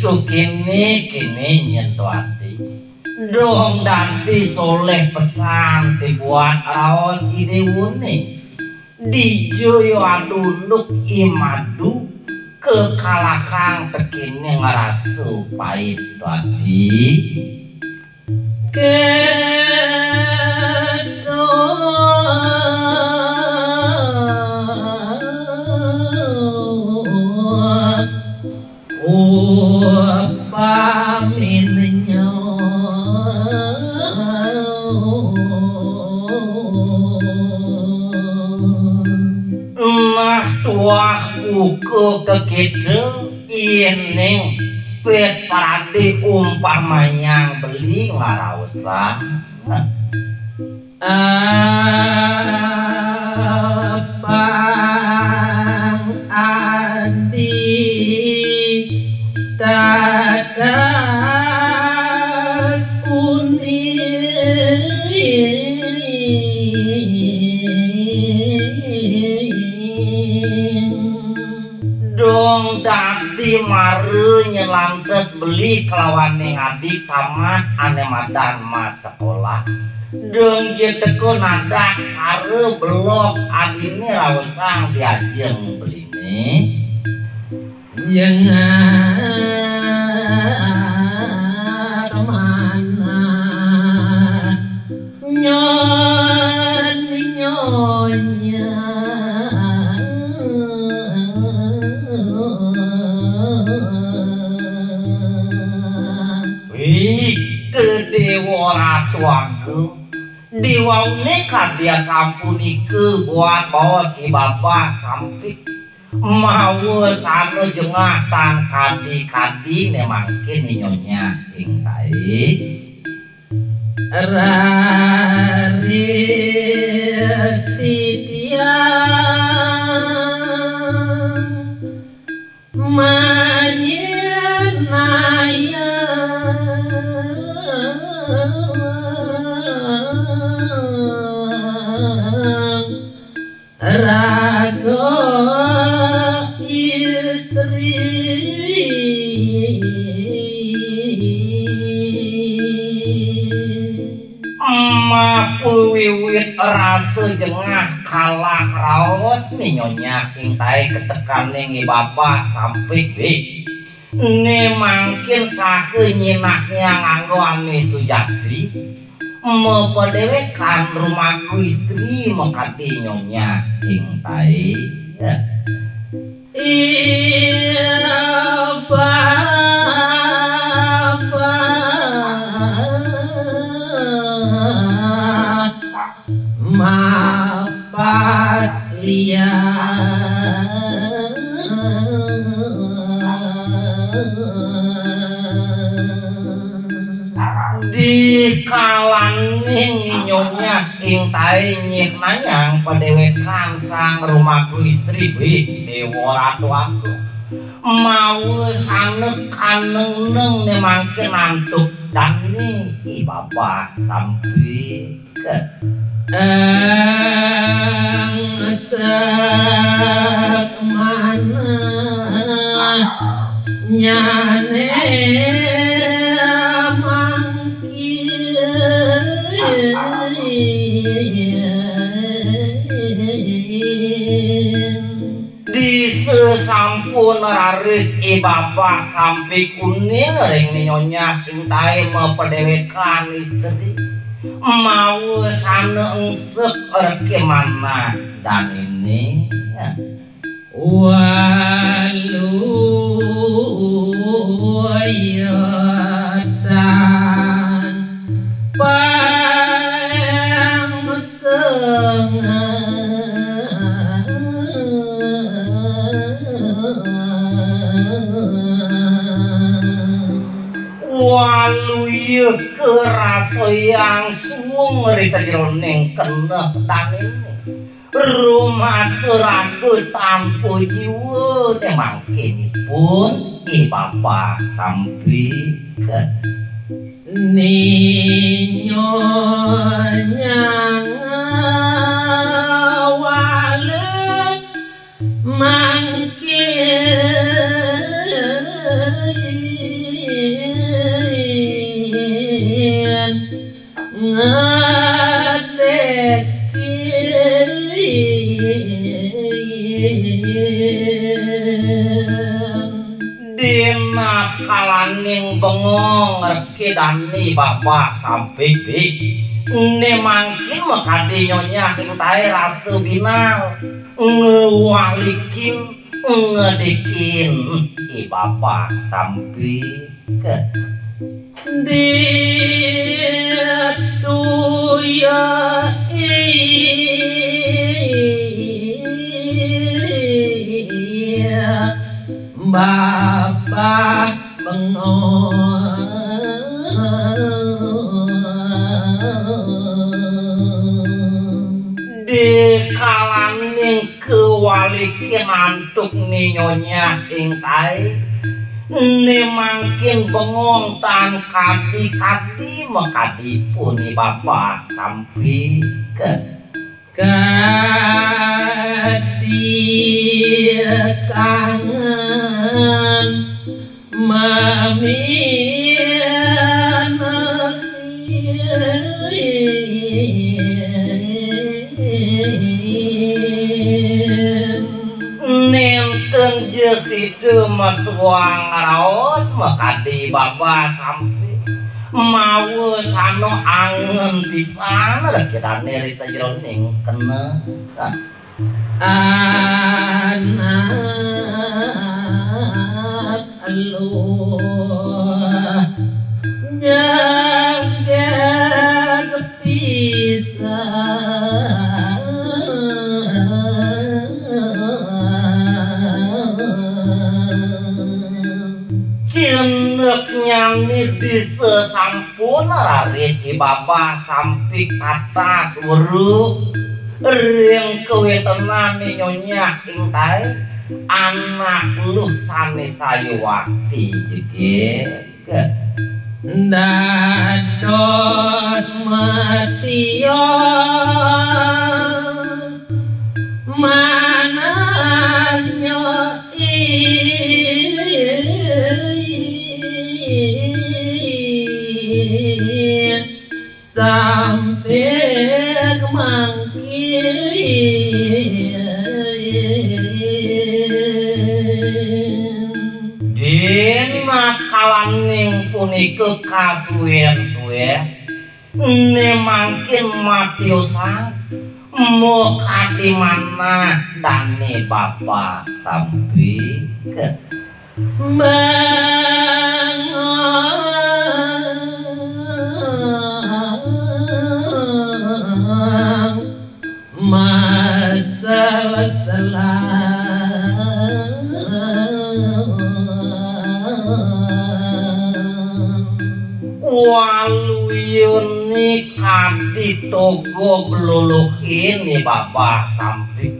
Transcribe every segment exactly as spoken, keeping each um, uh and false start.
Tu kini-kini nyen tu ati. Dong dadi soléh pesan ti buat raos idéwané. Dija ya adunduk i madu kakalahang tekine ngrasa pait dadi. Keto upamine nyo. Nah, tuah buka kekita ining pet parade umpamayang beli ngaraosang. Apang adi tatas uning. Dong dadi mara nyelantes beli kelawaning adi tamat ane madan mas sekolah. Dong ja teka nadak sara belog adine raosang di ajeng beline. Nyengat manah nyon nyonya. Wih, Dewa Ratu Agung. Diwaune kadi asapunika buat baos i babah sampik. Mawa sana jengah tan kadi-kadi ne mangkin i nyonya ing tai. Raris titiang manyinayang raga istri. Mapuwiwit rasa jengah kalah raos ni nyonya ing tai ketekaning i babah sampik, Bik. Ne mangkin saha nyinahnya nganggo ane sujati, mapadewekan rumaku istri makadi nyonya ing tai. Iya, Bapa. Mapas liang. Di kalaning nyonya ing tai nyihnayang padewekan sang rumaku istri, Bik, Dewa Ratu Agung. Mawa sanek kanengneng ne mangkin antuk dane i babah sampik. Eng sek manah nyane mangkin. Disesampun raris i babah sampik uning ring ni nyonya ing tai mapadewekan istri. Mawa sana engsek reke manah danine. Waluya tan pang sengah. Waluya karasayang suung ri sajeroning keneh danine. Rumasa raga tanpa jiwa ne mangkinipun i babah sampik. Ni nyonya ngawala mangkin. Dekin. Dina kalaning bengong reke dane Babah Sampik, Dik. Né mangkin makadi Nyonya ing taé rasa binal ngewalikin, ngedekin I Babah Sampik. Ditu ya iya Babah bengong. Dikalaning kewalikin antuk ni Nyonya ing taé, ni mangkin bengong tan kadi-kadi makadi pun I Babah Sampik. Kadi kangen mamian. Nénten ja sida masuang raos makadi Babah Sampik. Mawa sano angen pisan reke dane ri sajeroning kena. Anak luh jagad pisan. Cineknyané bisa sampun raris I Babah Sampik tatas weruh ring kawéntenan ni Nyonya ing taé, anak luh sané sayuwakti jegég. Dados matios manah Nyonya ing Sampik mangkin. Dina kalaning punika kasuwén-suwén, ni mangkin matiosan makadi manah dane Babah Sampik. Bengong masel-selan. Waluya ni kadi toga bluluhin ni Babah Sampik.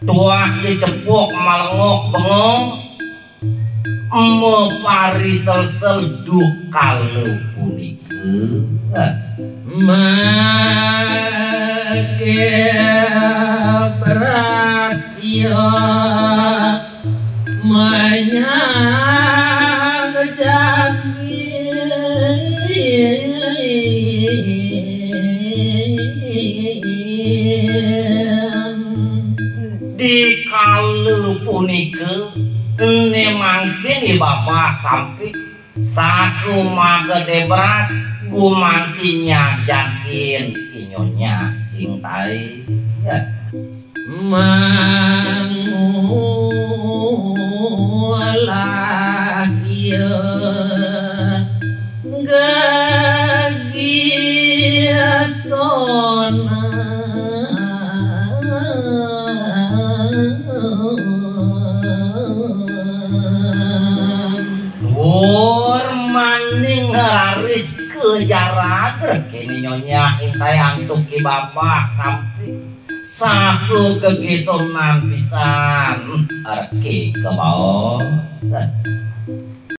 Tuah dicepuk malengok bengong, mapariselsil duk kala punika. Maké beras ia manyang jagin. Dikala punika, ené mangkin I Babah Sampik saku magedé beras gumanti nyajagin I Nyonya ing taé. Ya. Mangulah ia gagi sonan. Tur maning raris kajarag rekéné Nyonya ing taé antuk I Babah Sampik. Saha gegesonan pisan reké kabaos.